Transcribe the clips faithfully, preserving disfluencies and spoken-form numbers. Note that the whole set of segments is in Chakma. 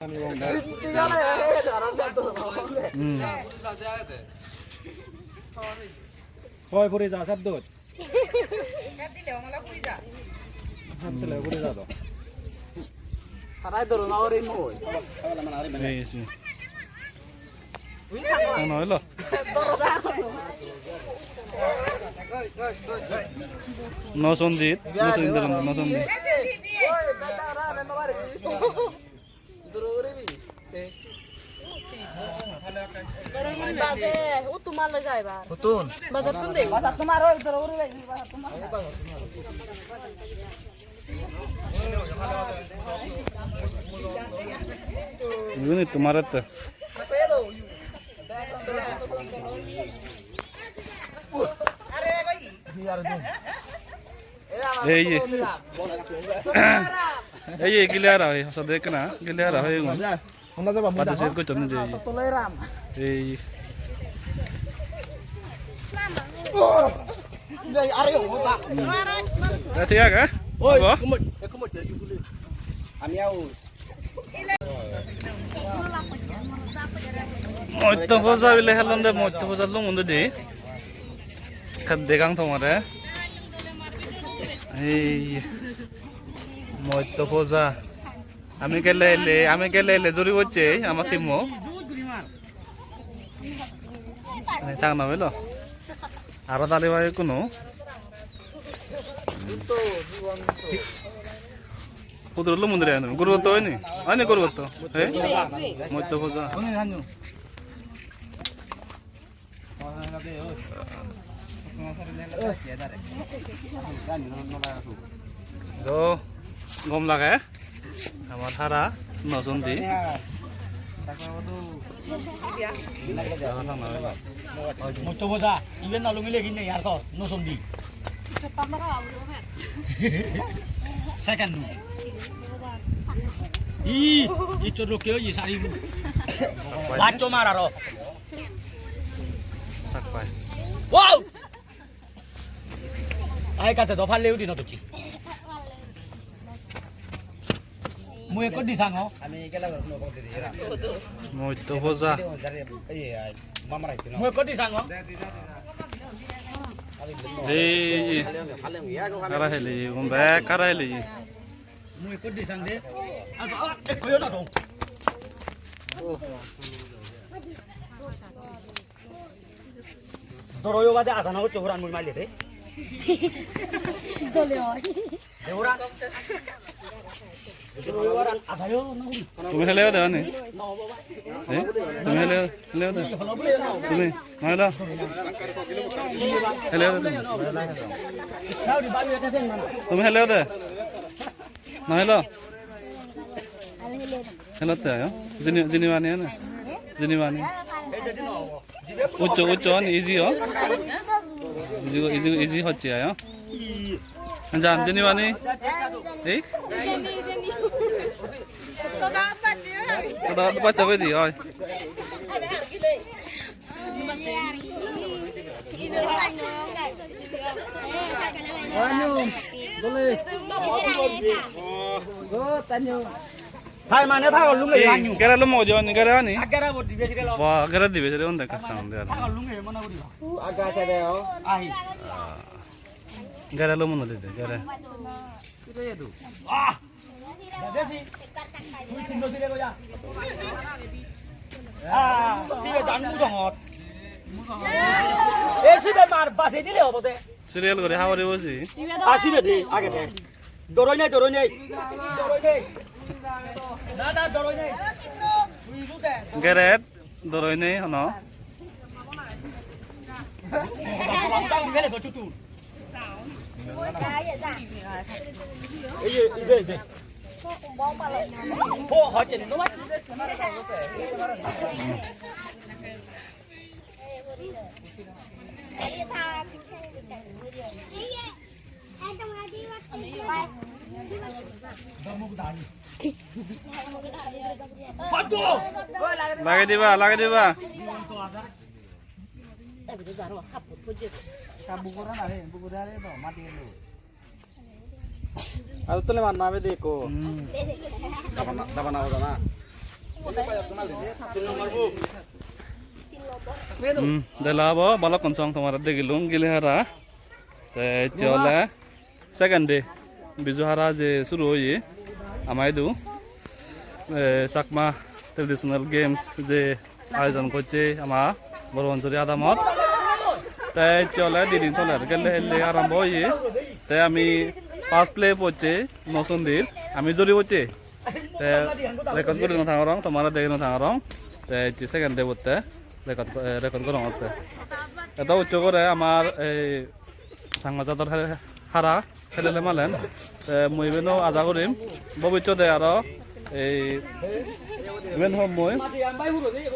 Hmm. Hoi, puri ja, sab doj. Sab dile puri ja do. Harai doro na ore moi. Ei, si. Ano elo? No sondit, no sondit, no sondit. Baje, uttu mal loi jai bar. Hutun? Bajattun de. Bajattun mar oi, doro uri bai, bajattun mar. Igun ittu marette. Ei ye. Ei ye, gile ara hoi, sade ekkena, gile ara hoi gun. Honda jaba, honda jaba. Participate gocchon je, ei ye. Ei. Ei, are o, honda. Hmm. Thik age? Oi, abo? Ekko moj-, ekko moj-, ami ao. Moitto poja bile helonde, moitto poja lungonde di. Ekka degang tomare. Ei, moitto poja. Ami gele ele, ami gele ele juri gocche ama team-o. Ei, tak na hoilo. Aro dali bai kuno. Hudur lo mundire ano. Guru to ni. Ani guru to. He? Moitto poja. Do gom lage. Amar hara no sondi. Moitto poja, iben no lungile gine yar sor, no sondi. Second nu. I, i chor rokke oi sari bu. Baccho mar aro. Tak pai. Wow! Ai kate do palle udi no tuchi. Mui ekko di sango. Moitto poja. Mui ekko di sango. Ei, ei. Hara heli, um, bek hara heli. Mui ekko di sang de. Asa, ekko yo na dong. Doroyo bade asa na hocche, horan mui maile de. Dole oi. De horan. Doroyo horan asa yo na hori. Tumi hele de ani? Eh? Tumi hele, hele de? Tumi, na hele? Hele de tumi? Tumi hele de? Na helo? Helo te ayo. Jini, jini bani ana. Jini bani. Uccho, uccho ani easy o. Easy, easy, easy hocche ayo. Jan, jini bani. Ei? Koda baccha bedi oi. Tanyo, dole. Go, Tanyo. Thai mane thagol lunge. Ei, Tanyo. Gere lo mo joni, gere ani. Agara bot dibe sire lo. Wa, gere dibe sire on dekha sound de. Thagol lunge mona guri. Aga te de o. Ahi. Gere lo mo de, gere. Sire do. Ah! Ah, sibe jan mujungot. E sibe mar bajei dile obo de. Serial guri habor ibo si. Ah, sibe de, age de. Doroi nei, doroi nei. Doroi nei. Na, na, doroi nei. Geret, doroi nei hono. Ei, ei, ei, ei. Ho, ho, chen, no, Lagei diba, lagei diba. Ar tole manna be deko. Hmm. Dabana, dabana hoda na. Hmm, dela obo, balokkun song tomare degilung, gili hara. Te ecche ole second day. Biju hara je suru oye, ama idu, eh, Chakma traditional games je ayojon gocche ama Borapansury adamot. Te ecche ole di din soler, gelle helle arambo oye. Te ami first play pocche Nosundir, ami juri pocche. Te record guri no thangorong, tomare degi no thangorong. Te ecche second day botte record, eh, record gorongotte. Eto ucche gore amar ei Changma jador he-, hara helele malen. Te mui ibeno aja gurim bobissode aro ei iben hom mui.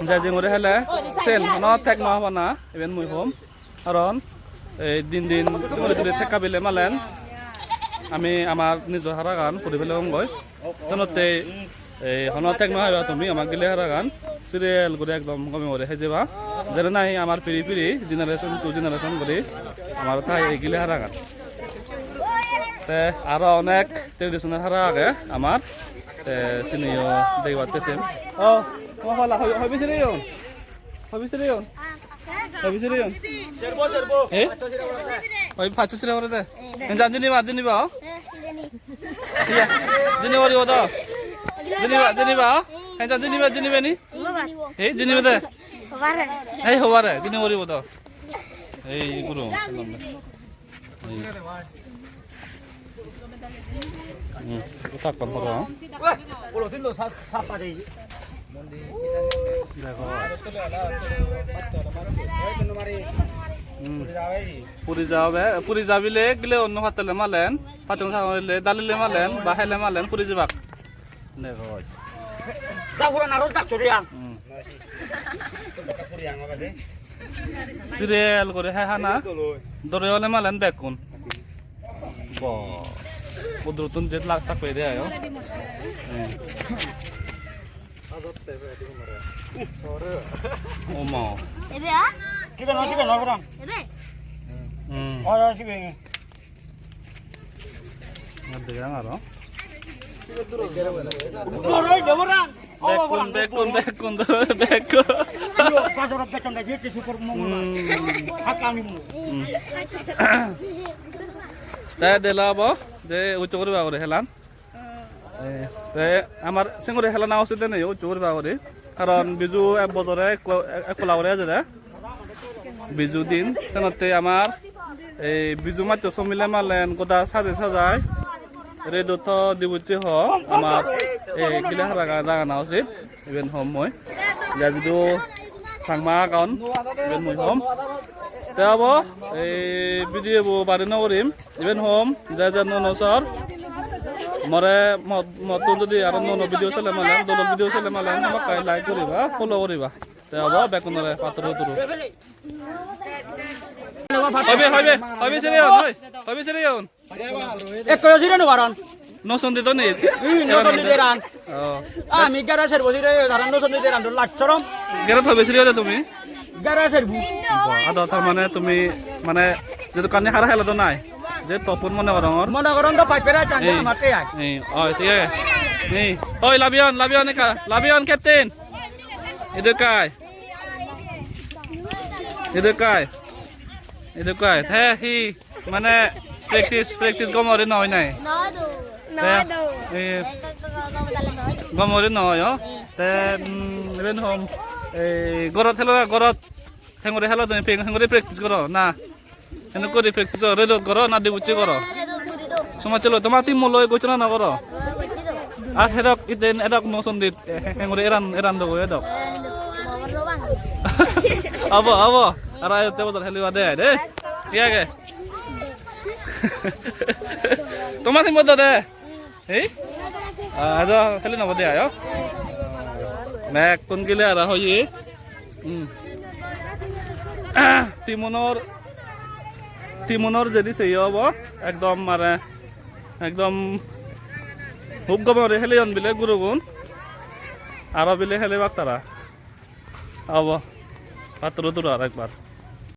Jai jai guri hele sen hono thek no hobana iben mui hom. Karon ei din din suguri suguri thekka bile malen ami amar nijo haragan puri peleyonggoi. Senotte ei hono thek no haiba tumi amar gili haragan serial guri ekdom gome guri hejeba. Jene nahi amar piri piri generation to generation guri amar thai ei gili haragan. Te aro onek traditional hara age amar. Te siniyo degibatte sem. Oh, toma pala hoi, hoi bisire yon? Hoi bisire yon? Hoi bisire yon? Serbo, serbo. Eh? Hoi paccho sire gore de. Enjan jiniba, jiniba, oh? Iya. Jini goribo do. Jiniba, jiniba, oh? Enjan jiniba, jinibe ni? Eh, jinibe de. Hobare. Ei hobare, jini goribo do. Ei guru. Hmm, utak kon poro. Ulo tin lo sa, sa pa dei. Dego. Hmm. Puri jabe, puri jabile gile onno pattele malen, patong sagole dalile malen, ba hele malen puri jebak. Dego. Da pura naro dak chori ang. Hmm. Serial guri hai hana. Dore ole malen bekkun. Bo. Udrutun jet lak tak pede ayo. Hmm. Oma. Ebe a? Kibe no, kibe no, kurang. Ebe? Hmm. Oi, oi, kibe. Nggak ada yang ada. Doroi, doroi. Bekkun, bekkun, bekkun, bekkun. Iyo, bazarot bechon de, je super mongol. Hmm. Hakani mo. Hmm. Te dela bo, je uccho guriba guri helan. Eh, te amar senguri helana ucche de nei, uccho guriba guri. Karon Biju ek bojore ekko, ek pola guri ejede. Biju din, senotte amar ei Biju maccho somile malen goda sajei sajai. Redo to dibucche ho amar ei gile haragan ragana ucit. Iben hom mui. Ja jidu Changma agon, iben mui hom. Te abo ei video bo bari no gurim. Iben hom, je je nuo nuo sor. More mo-, mottun jodi aro nuo nuo video sele malen, dol dol video sele malen, hamakkai like guriba, follow guriba. Te abo bekkunore patturu turu. Hoibe, hoibe, hoibe sere on, hoi, hoibe sere on. Ekko yo sire no paron. Nosundi to nei. Hmm, Nosundi deran. Oh. Ami gara serbo sire, taran Nosundi deran do lachchorom. Gara hoibe sire de tumi? Gara serbo. Ado tar mane tumi mane jedokkani hara helo do nai. Je topun mone gorongor. Mone gorong do five pera chang ei, amate ai. Ei, oi, thik age. Ei, oi, labion, labion eka, labion captain. Idu kai. Idu kai. Idu kai. He, hi. Mane practice, practice gom guri no oi nai? No do. No do. Eh, gom guri no oi, oh? Te, mm, iben hom, ei, gorot helo, gorot hengori helo tumi, hengori practice goro, na? Hengori practice goro, redot goro, na dibucche goro? Somajje loi, toma team loi goccho na no goro? Ar hedok, iten hedok Nosundit, eh, hengori eran, eran dogo hedok. Abo, abo. Aro ayotte bojor heliba de ai de. Thik age? Toma team-ot do de. Ei? Ah, ajo, heli nobo de ayo. Bekkun gile aro hoye. Hmm. Team-unor, team-unor jedi seye obo, ekdom mane, ekdom hub gom guri heleyon bile gurogun. Aro bile helebak tara. Abo, patturu turu aro ekbar.